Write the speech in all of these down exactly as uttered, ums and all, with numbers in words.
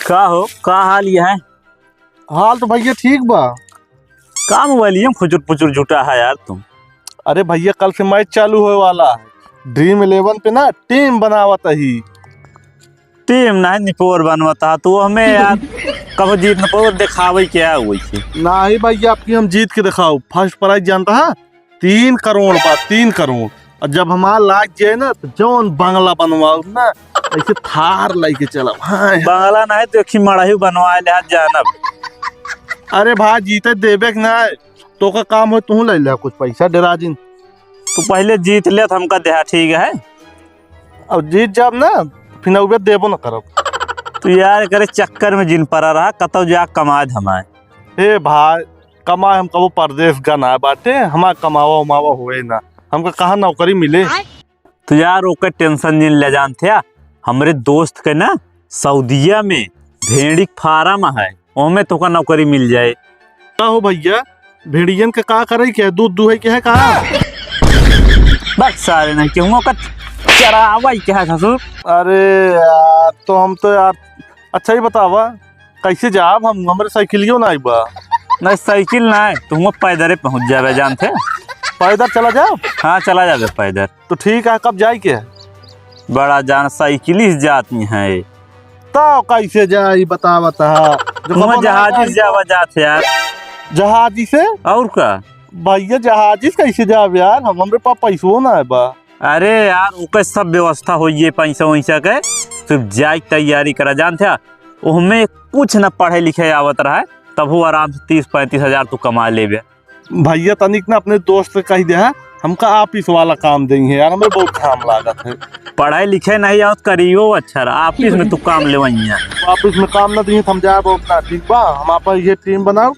का हो, का हाल ये है? हाल तो भैया ठीक बा। का मोबाइलिया में फुचुर फुचुर जुटा है यार तुम? अरे भैया, कल से मैच चालू होए वाला है, ड्रीम इलेवन पे ना टीम बनावत ही। टीम नहीं निपोर बनवत हा तू हमें यार। कबो जीत निपोर दिखावे के आ वैसे। नहीं भैया, आपकी हम जीत के दिखाओ, फर्स्ट प्राइज जानता है? तीन करोड़ बा, तीन करोड़। और जब हमार लाग जाए ना, तो जौन बंगला बनवाओ ना, ऐसे थार लेके चलब। हाँ। बंगला नहीं, देखी मड़ही बनवा ले, आज जानब। अरे भाई, जीते देबे के ना, तो का काम हो, तू ले ले कुछ पैसा, डेरा जिन। तू पहले जीत ले, तो हमका देहा, ठीक है? अब जीत जाब ना, फिर उबे देबो न करब। तू यार, करे चक्कर में जिन परा रहा, कतौ जा कमाए धमाए। ए भाई, कमाए हम कबो परदेस गना बाटे, हमार कमावा उमावा होए ना, हमका कहाँ नौकरी मिले? तो यार, ओकर टेंशन जिन ले जानत है। हमरे दोस्त के ना सऊदिया में भेड़ी के फार्म है, ओमे तोका नौकरी मिल जाए। का हो भैया, भेड़ियन के का करे के है? दूध दुहे के है का? बक सारे नहीं, केहू का चरावे के है ससुर। अरे यार, तो हम तो यार, अच्छा ही बतावा, कैसे जाब हम? हमरे साइकिलियो ना बा। नहीं, साइकिल ना है, तुम पैदरे पहुँच जाबे, जानते? पैदर चला जाब? हाँ, चला जाबे पैदर। तो ठीक है, कब जाए के है? बड़ा जान साइकिल ही जाती है। तो कैसे जाई, बतावा तो। जो तुम कबो ना जहाजी जाई से तो। जावा जात है यार। जहाजी से? और का? भैया, जहाजी से कैसे जाब यार? हम, हमरे पास पैसो ना है बा। अरे यार, ओकर सब व्यवस्था होइए पैसा वैसा के, सिर्फ जाए के तैयारी करा। जानते हैं, ओहमे कुछ न पढ़े लिखे आवत रहा है, तब वो आराम से तीस पैंतीस हजार तू कमा लेबे। भैया, तनिक ना अपने दोस्त से कह दे, हाँ, हमका ऑफिस वाला काम देंगे यार, हमें बहुत घाम लागत है। पढ़े लिखे नहीं आवत, करियो अच्छा रहा, ऑफिस में तू काम ले वहीं है। ऑफिस में काम ना देंगे, हम जाए बहुत ना, ठीक बा? हम आपन ये टीम बनाओ,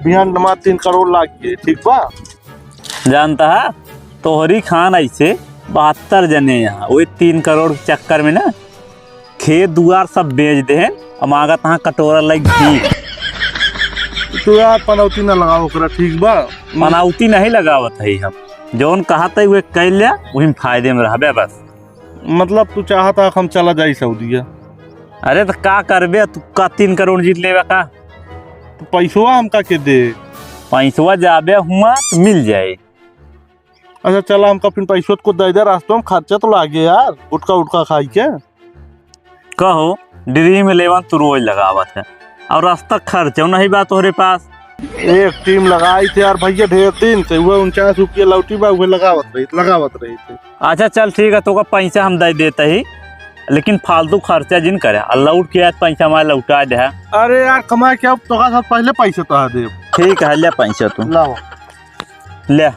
बिहान नमा तीन करोड़ लाग गए, ठीक बा? जानता है, तोहरी खान ऐसे बहत्तर जने यहाँ, वही तीन करोड़ के चक्कर में ना खेत दुआर सब बेच देहेन, हम आगत हाँ कटोरा लग घी। तो यार पनौती ना लगाओ ओकरा, ठीक बा? पनौती नहीं लगावत है हम, जौन कहत है वह कैल लिया, वही फायदे में रहबे बस। मतलब तू चाहता हम चला जाई सऊदिया? अरे तो का करबे, तू का तीन करोड़ जीत लेबे का? तो पैसवा हमका के दे? पैसवा जाबे हुआ तो मिल जाए। अच्छा चला, हमका फिर पैसवा को दे दे, रास्ता में खर्चा तो लागे यार, गुटखा उटखा खाई के। कहो, ड्रीम इलेवन तू रोज लगावत है और रास्ता खर्चा नहीं बा तोहरे पास। एक टीम लगाई थे यार भैया ढेर दिन से, वह उनचास रुपये लौटी बा, वह लगावत रही, लगावत रही थे। अच्छा चल ठीक है, तोका पैसा हम दे देते ही, लेकिन फालतू खर्चा जिन करे, और लौट के आज पैसा हमारे लौटा दे। अरे यार, कमा के अब तोका साथ पहले पैसा तो दे। ठीक है, ले पैसा तू। लाओ। ले।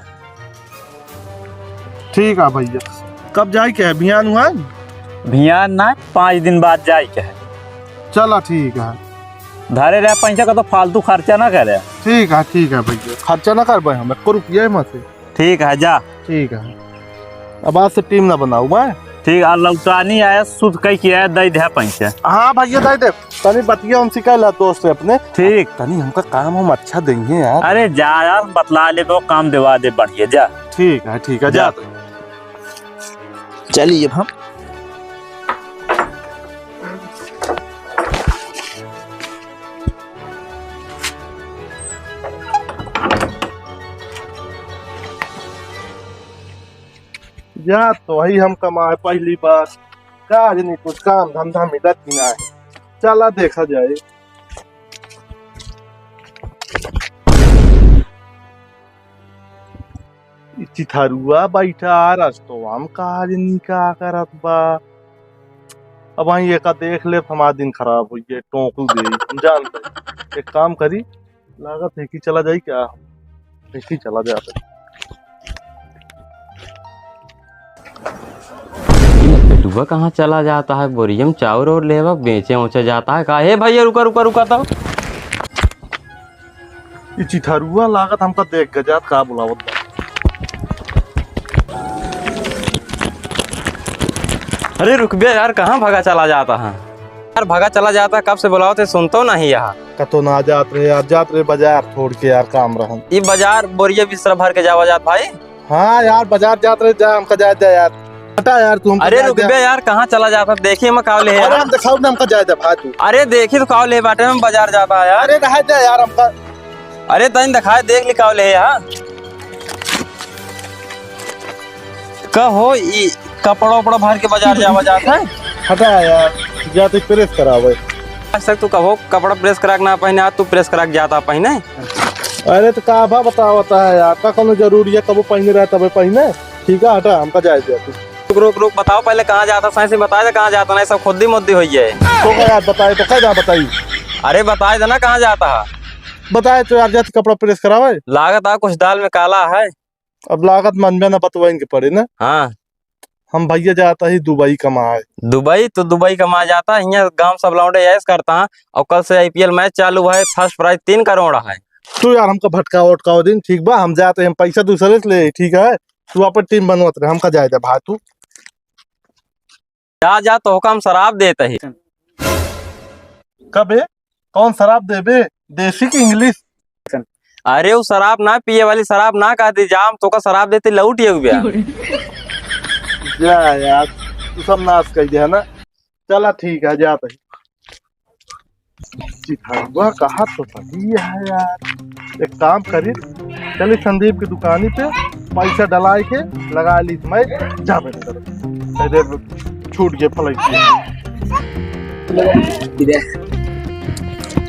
ठीक है भैया, कब जाए के है? बिहान हुआ? बिहान ना, पाँच दिन बाद जाए के है। चला ठीक है। धरे रहे पैसा का, तो फालतू खर्चा ना करे। ठीक है, ठीक है भैया, खर्चा ना करबे हम, एको रुपया मत से। ठीक है, जा। ठीक है, अब आज से टीम ना बनाऊ मैं। ठीक, आ लौटानी आया, शुद्ध कह के आया, दे दे पैसा। हाँ भैया, दे दे, तनी बतिया उनसे कह ला दोस्त से अपने। ठीक। तनी हमका काम हम अच्छा देंगे यार। अरे जा यार, बतला ले, वो काम देवा दे बढ़िया, जा। ठीक है, ठीक है, जा। जा। चलिए अब हम। जा तो वही हम कमाए पहली बार, का आज नहीं कुछ काम धंधा मिलत ही ना है। चला देखा जाए। ई चिथरुआ बैठा रस्तवा में, का आज नहीं का करत बा। अब वहीं एका देख ले, हमार दिन खराब हो गया, टोकू दे, हम जानते हैं। एक काम करी, लागत है कि चला जाई क्या? देखी चला जाता है। ये पिलुआ कहाँ चला जाता है? बोरिया में चाउर और लेवा, बेचे ओचे जाता है का? हे भैया, रुका, रुका, रुका तो। ई चिथरुआ लागत हमका देख के जात का बुलावत बा। अरे रुक बे यार, कहाँ भागा चला जाता है? यार भागा चला जाता है, कब से बुलावत है, सुनतो नहीं यहाँ। कतो ना जात रहे यार, जात रहे बाजार छोड़ के यार, काम रहन। ई बाजार बोरिया बिस्तरा भर के जावा जात भाई। हाँ यार, बाजार जात रहे, जा हमका जाए दे यार। हटा यार, तू हमका अरे जाए रुक दे। बे यार, कहाँ चला जाता? देखी हम काव ले अरे यार। हम देखाऊ ना, हमका जाए दे भाई तू। अरे देखी तो काव ले बाटे, हम बाजार जाता है यार। अरे रहा दे यार हमका। अरे तनी दिखाए, देख ली काव ले यार। कहो ई कपड़ा उपड़ा भर के बाजार जावा जात है। हटा यार, जा तो प्रेस करावे। आज तक तू कबो कपड़ा प्रेस करा के ना पहिने, आज तू प्रेस करा के जाता पहिने। अरे तो का भा बतावता है यार, का कोनो जरूरी है कबो पहिने रहे तबे पहिने? ठीक है हटा, हमका जाए दे तू। रुक रुक रुक, बताओ पहले कहाँ जाता, सही से बताए दे कहाँ जाता, नहीं सब खुद्दी मुद्दी होई है। तो का यार बताए, तो का ना बताई? अरे बताए दे ना कहाँ जाता है। बताए तो यार, जाती कपड़ा प्रेस करावे। लागत आ कुछ दाल में काला है। अब लागत मन में ना बतवाइन के पड़े ना। हाँ। हम भैया जाता ही दुबई कमाए। दुबई तो दुबई कमाए जाता, हियाँ गाँव सब लौंडे ऐश करता है। और कल से आईपीएल मैच चालू है, फर्स्ट प्राइज तीन करोड़ है। तू यार हमका भटकाओ उटकाओ दिन, ठीक बा, हम जाते हैं, पैसा दूसरे से ले, ठीक है, तू अपन टीम बनवत रहे, हमका जाए दे भाई तू। जा जा, तोहका हम शराब देत ही। कबे? कौन शराब देबे? देसी की इंग्लिश? अरे उ शराब ना पिए वाली, शराब ना कहती, जा हम तोका शराब देती, लौट ये हुआ। जा यार, तू सब नाश कर दिया ना। चला ठीक है, जात ही। चिथरुआ कहा तो सही है यार, एक काम करी, चली संदीप की दुकानी पे पैसा डलाई के लगा ली, मैं जाबे न करो। अरे छूट गए फ्लाइट के।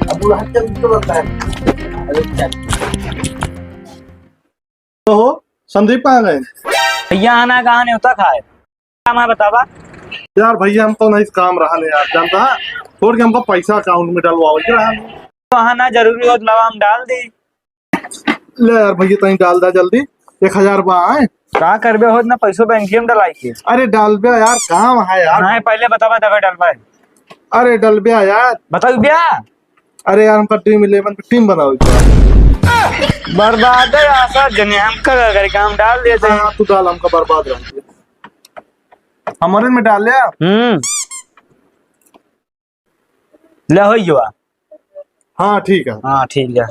अब वो हाथ चल तो लगता है। अरे चल। तो हो, संदीप कहाँ गए? भैया आना कहाँ नहीं होता खाए। काम है बतावा। यार भैया, हम तो नहीं काम रहा ले यार, जानता है? छोड़ के हमको पैसा अकाउंट में डलवाओ, ये रहा। तो हाँ ना, जरूरी हो तो लावा, हम डाल दी। ले यार भैया, तनी डाल दा जल्दी, एक हजार बा आए। का करबे हो इतना पैसों बैंक में डलाई के? अरे डालबे यार, काम है यार। नहीं, पहले बतावा तब डलवाए। अरे डलबे यार। बताओ ब्या। अरे यार, हमका ड्रीम इलेवन की टीम बनावे के बा। बर्बाद है आशा जने, हम का करे काम डाल देते हैं। हाँ, तू डाल, हमका बर्बाद रह गया। हमारे में डाल ले। हम्म। ले हो युवा। हाँ, ठीक है। हाँ, ठीक है।